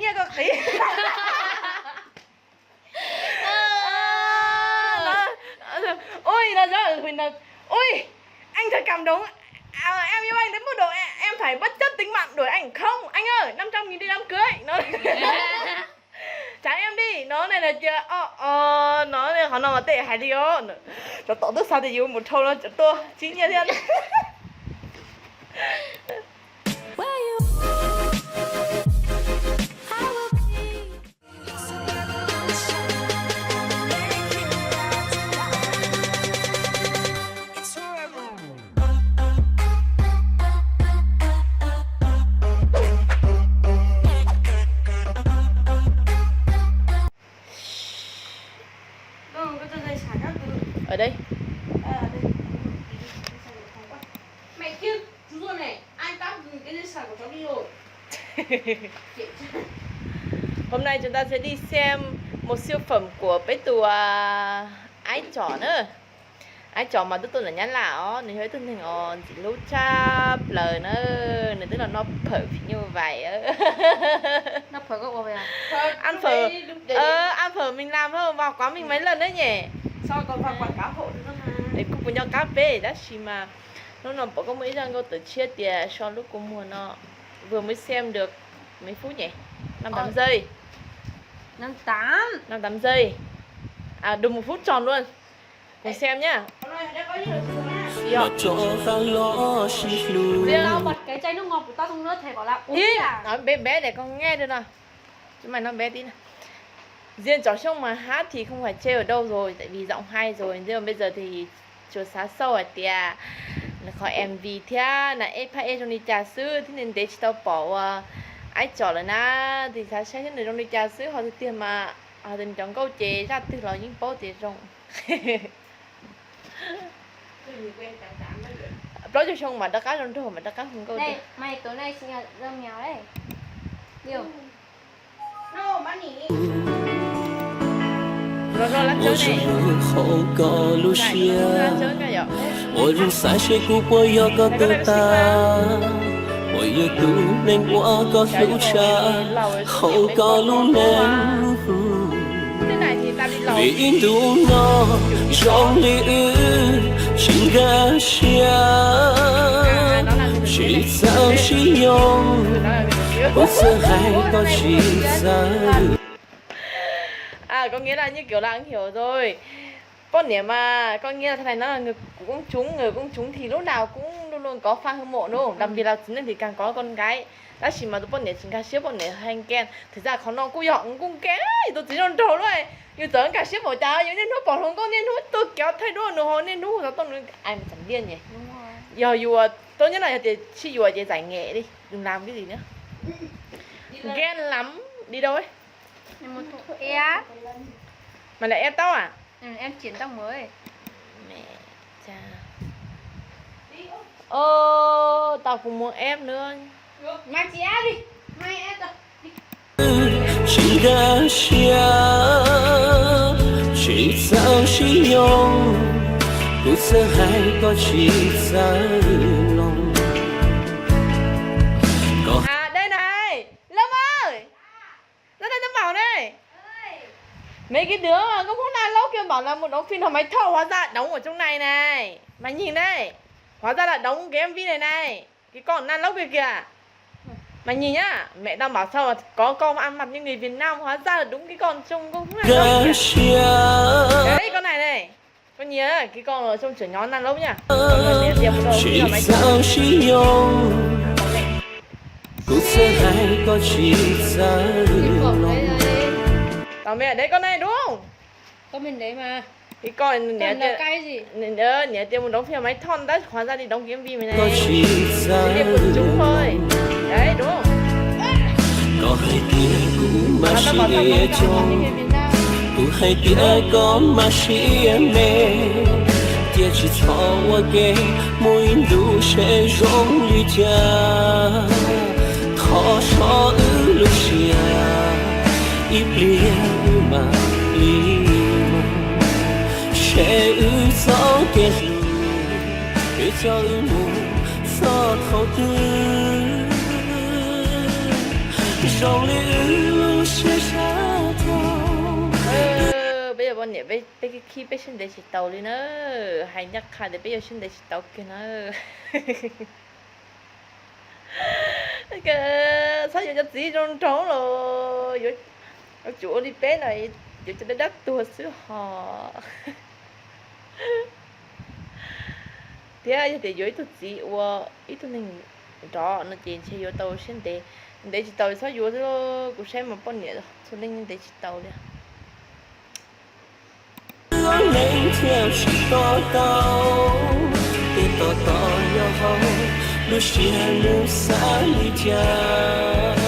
Nyiaj koj qiv. Ui, nó rất là Huỳnh là, ui, anh thật cảm động. À, em yêu anh đến mức độ em, em phải bất chấp tính mạng đuổi anh không? Anh ơi, năm trăm nghìn đi đám cưới. Nó, chắn em đi. Nó này là chưa, ờ, ờ, nó này, qhov no mas tej hais li os. Cov tom tuaj xa tias yus mus thau no cov tuaj tsis nyiaj thiab. Ở đây. Hôm nay chúng ta sẽ đi xem một siêu phẩm của peb tus, à, Ái Chỏ nữa. Ái Chỏ mas twb tuaj ntawm Nyab Laj os, nws yog ib tug neeg uas ntxim hlub tshaj plaws na, nws twb los noj phở phim nyuj vais. Ăn phở, ăn phở mình làm không? Vào quán mình mấy lần đấy nhỉ? Để kuv puas nco qab peb tab sis mas hnub no pom koj muaj ib zaj nkauj tawm tshiab tias so lub kua muag no, vừa mới xem được mấy phút nhỉ? Năm tám giây. Năm tám. Năm tám giây. À, được một phút tròn luôn. Cùng xem nhá. Ih, nói bé bé để con nghe được nào. Chúng mày nói bé tí nào. Riêng Chỏ Xyooj mà hát thì không phải chê ở đâu rồi, tại vì giọng hay rồi, nhưng mà bây giờ thì tsuas xav xauj hais tias nws qhov M V thiab nws ej phaj ej zoo li cas xwb, thiab ntev ntev tsis tau pom ua Ái Chỏ lawm na, ces xav saib thiab nws zoo li cas xwb, ho tiag tiag mas ho tias nws cov nkauj ces zaj twg los yeej paub tias zoo. Plaub caug xyoo mas rov qab zoo nraug mas rov qab hu nkauj tiag. Hauv koj lub siab, ua zoo xav seb kuv puas yog koj tus tag, puas yog tus neeg uas koj hlub tshaj hauv koj lub neej. Vim ib ntus no zoo li wb tsis nkag siab, tsis txawj sib yoog, kuv xav hais koj tsis txawj. À, có nghĩa là như kiểu là anh hiểu rồi. Poj niam mà, có nghĩa là thế này, nó là người, cũng trúng, người cũng trúng thì lúc nào cũng luôn luôn có fan hâm mộ đúng không? Đặc biệt là chính là thì càng có con gái. Tab sis mas tus poj niam tsis nkag siab, poj niam hay ghen. Thực ra qhov no kuj yog kuj ghen, yus tus txiv zoo nraug luaj, yus txawm nkag siab npaum cas yus niaj hnub pom hluas nkauj niaj hnub tuaj kéo thay đuôi nws ho niaj hnub xov tooj nws ai mà chẳng điên nhỉ. Yog yus tốt nhất là yog tias sib yuav ces giải nghệ đi, đừng làm cái gì nữa. Ghen lắm, đi đâu ấy? Mày là ép tóc à? Mẹ cha. Ô, tao cũng muốn ép nữa. Tsis nkag siab, tsis txawj sib yoog, kuv xav hais koj tsis txawj mloog. À, đây này, Lâm ơi. Nó đây nó bảo này. Mấy cái đứa mà có phút nay lốt kia bảo là muốn đóng phim Hồng Máy Thọ, hóa ra đóng ở trong này này. Mày nhìn đây. Hóa ra là đóng cái M V này này. Cái con năn lốt kia kìa. Mày nhìn nhá, mẹ tao bảo sao mà có con mà ăn mặc như người Việt Nam, hóa ra là đúng cái con trong công phút này lốt kìa. Đấy, con này này. Con nhìn á, cái con ở trong trưởng nhóm năn lốt nhá. Con này tiêm một đầu phim Hồng Máy Thọ. Tsis txawj sib yoog, kuv xav hais koj tsis txawj mloog. Tao mẹ đấy, con này đúng không? Con bên đấy mà. Cái con này, con này là cái gì? Ờ, nè, tiêm một đống phim Hồng Máy Thọ, đấy, hóa ra đi đóng cái M V này này. Cái này của chúng thôi. Đấy, đúng không? Koj hais tias kuv mas siab coob, kuv hais tias koj mas siab me, cia tsis txhob ua ke, mus ib ntus seb zoo li cas. Thov so wb lub siab, ib pliag wb mam li mus, seb wb txoj kev hlub, wb coj wb mus txog thaum twg. Zoo li wb lub siab sab dhau. Peb yuav poj niam peb khib peb siab ntev tsis taus li na. Hais ncaj qha tias peb yuav siab ntev tsis taus kiag na. Txhob yuav cov txiv zoo nraug los yuav tsum ua li peb no, yuav cov dab dab tuag xwb hos. Thiab yog tias yuav ib tug txiv ua ib tug neeg nrov no ces ntshe yuav tau siab ntev, ntev tsis tau li txhob yuav xwb. Kuv saib mas poj niam txhua leej ntev tsis tau li. Leej thiaj tsis to taub, tej to to nyob hauv lub siab nws xav li cas.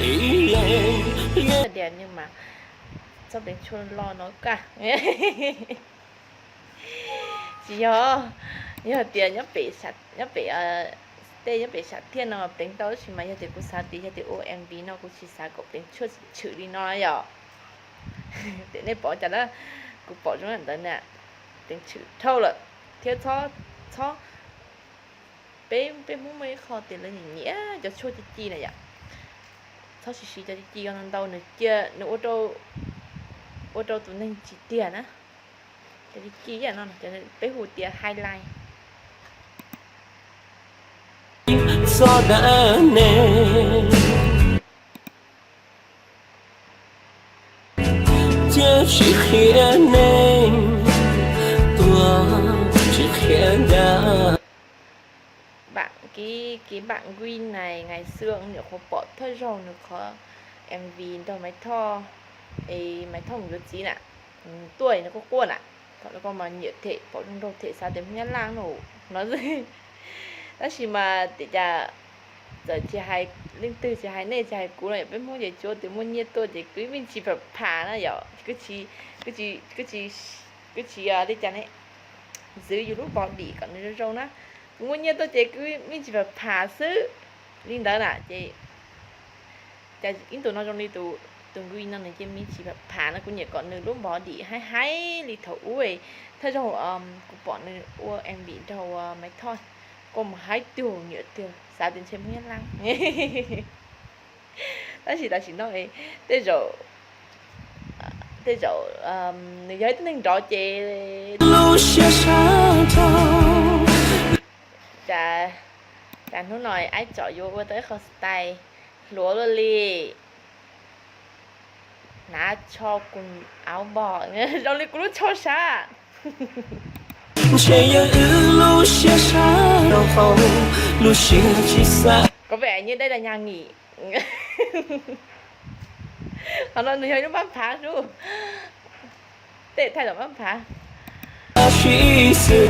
Ib leeg tias, mas txhob pleev tshuaj loj no kaj. Tsis yog, yog tias nyob pem, nyob pem, tej nyob pem sam thiaj no pleev tau, tab sis mas yog tias kuv xav tias yog tias ua M V no kuv tsis xav kom pleev tshuaj tshwm li no yom. Tias nej pom cas na, kuv pom zoo ntawd na, pleev tshwm dhau lawm. Thiab txhob, txhob, peb, peb Hmoob muaj ib qho tias lawv nyiam nyiam cov tshuaj ci ci na yom. Txhob siv siv cov ci ci ntau, nws cia nws ua rau tus neeg tsis tiag na. Cov ci ci no peb hu tias highlight. Txhob dab neeg cia tsis qhia neeg, tuag tsis qhia dab. Bạn, cái, cái bạn Nguyên này ngày xưa ông Nhật Khổ pom thawj zaug nws qhov M V nrog Maiv Thoj, es Maiv Thoj mus yuav txiv na, tuaj nws quaj quaj na, thaum nws quaj mas nyiam them, pom zoo nraug them xav tias Hmoob Nyab Laj no no. Tab sis mas tias cas txawm tsis hais leej twg, tsis hais nej tsis hais kuv no, peb Hmoob ces tsuas tias muaj nyiaj tuaj ces kwv yees tsis pham pham na yom, kwv tsis, kwv tsis li cas ne, ntxwv yus lub body kom nws zoo zoo na. Kuv muaj nyiaj tuaj ces kwv yees tsis pham pham xwb. Li ntawd na ces cas ib tug no zoo li tus Ngui no nws cia li tsis pham pham no, kuv nyiam kom nws lub body haib haib li thaum ub. Thawj zaug kuv pom nws ua M V nrog Maiv Thoj, kuv mus haib tiag, nyiam tiag, xav tias ntshe Hmoob Nyab Laj. Tab sis tam sim no tej zaum, tej zaum nws yog ib tug neeg nrov ces lub siab sab dhau. Cas hnub no Aib Tsom yuav ua tau ib qho style hluav luaj li. Hnav tsho kus auv npog zoo li kuv lub tsho sab. Ntshe yog wb lub siab sab dhau, lub siab tsis xav. Có vẻ như đây là nhà nghỉ. Qhov no nws yog ib lub npab phav sub. Tej thaij tom npab phav. Sib xws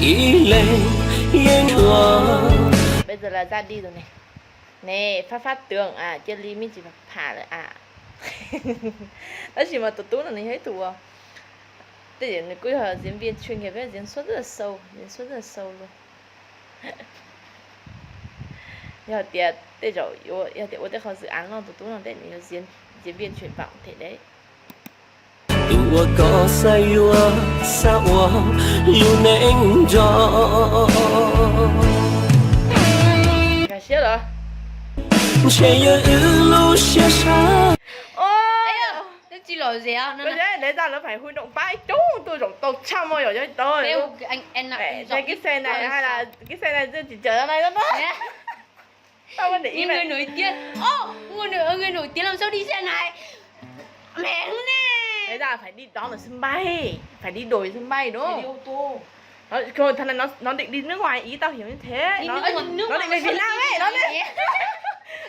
ib leeg yeej ua. Bây giờ là ra đi rồi này. Nè, phát phát tướng à, cia li mi tsis pham lawm à. Tab sis mas tus tub no nws yog ib tug, tej zaum nws kuj yog diễn viên chuyên nghiệp, diễn xuất rất là sâu, diễn xuất rất là sâu luôn. Yog tias tej zaum, yog tias ua tej qhov dự án no tus tub no tej nws yuav diễn viên truyền vọng thiab deb. Tus uas koj xav yuav, xav ua yus neeg nrog. Ntshe yog wb lub siab sab. Twb tsis lom zem. Lawv phải huy động pab coob tuaj zaum tau tshaj mo yom. Cái xe này hay là cái xe này tsis chở ra đây đâu đó. Tao có để ý. Người nổi tiếng. Ô, người nổi, người nổi tiếng làm sao đi xe này? Mẹ nè. Thế ra phải đi đón ở sân bay. Phải đi đổi sân bay đúng không? Phải đi ô tô. Nó, thằng này nó, nó định đi nước ngoài, ý tao hiểu như thế. Đi nó, nước ngoài, nó định về Việt Nam ấy, nó đi.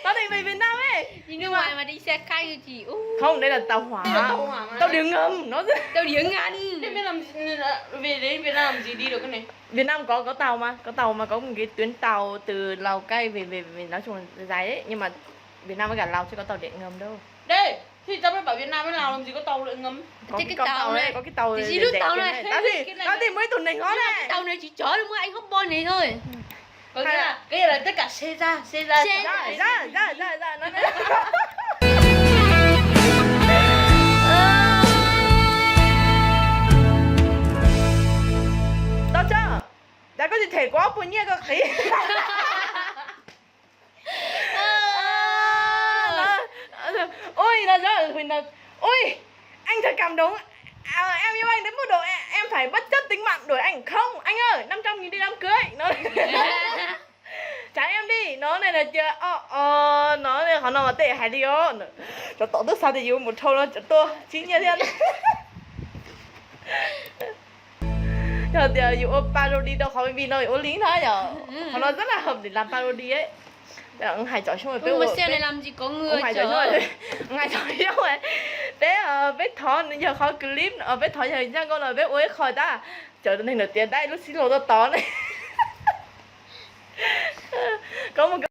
Nó định về Việt Nam ấy. Đi nước ngoài mà đi xe khách thì, ú. Không, đây là tàu hỏa. Đây là tàu hỏa mà. Tàu điện ngầm, nó. Tàu điện ngầm. Thế biết làm gì, về đến Việt Nam làm gì đi được cái này? Việt Nam có, có tàu mà, có tàu mà, có một cái tuyến tàu từ Lào Cai về, về, về, nói chung là dài ấy, nhưng mà Việt Nam với cả Lào chưa có tàu điện ngầm đâu. Đây, thì tao mới bảo Việt Nam với Lào làm gì có tàu điện ngầm. Có cái, cái con tàu này, có cái tàu rẻ rẻ này. Tao thì, tao thì mới tụi này nó này. Tàu này chỉ chở được mỗi anh hot boy này thôi. Có nghĩa là, có nghĩa là tất cả xe ra, xe ra. Xe ra, ra, ra, ra, ra, nó. Tao chưa? Đã có gì thể quá pua nyiaj koj qiv. Ui, anh thật cảm động. À, em yêu anh đến mức độ em, em phải bất chấp tính mạng đuổi anh không? Anh ơi, năm trăm nghìn đi đám cưới. Nó trả em đi. Nó này là chưa? Ờ, ờ, nó này, qhov no mas tej hais li os. Cov tom twb xav tias yus mus dhau no cov tuaj tsis nyiaj thiab. Yog tias yus ua parody rau qhov vim no yus ua li na yom. Qhov no rất là hợp để làm parody ấy. Hais tsom xyoo peb ua, hais tsom xyoo, peb, peb thov yog qhov clip, peb thov yog Zaj Nkauj no peb ua ib qho tab cov neeg nws tias dab lub xib laus tuaj tod ne. Koj mus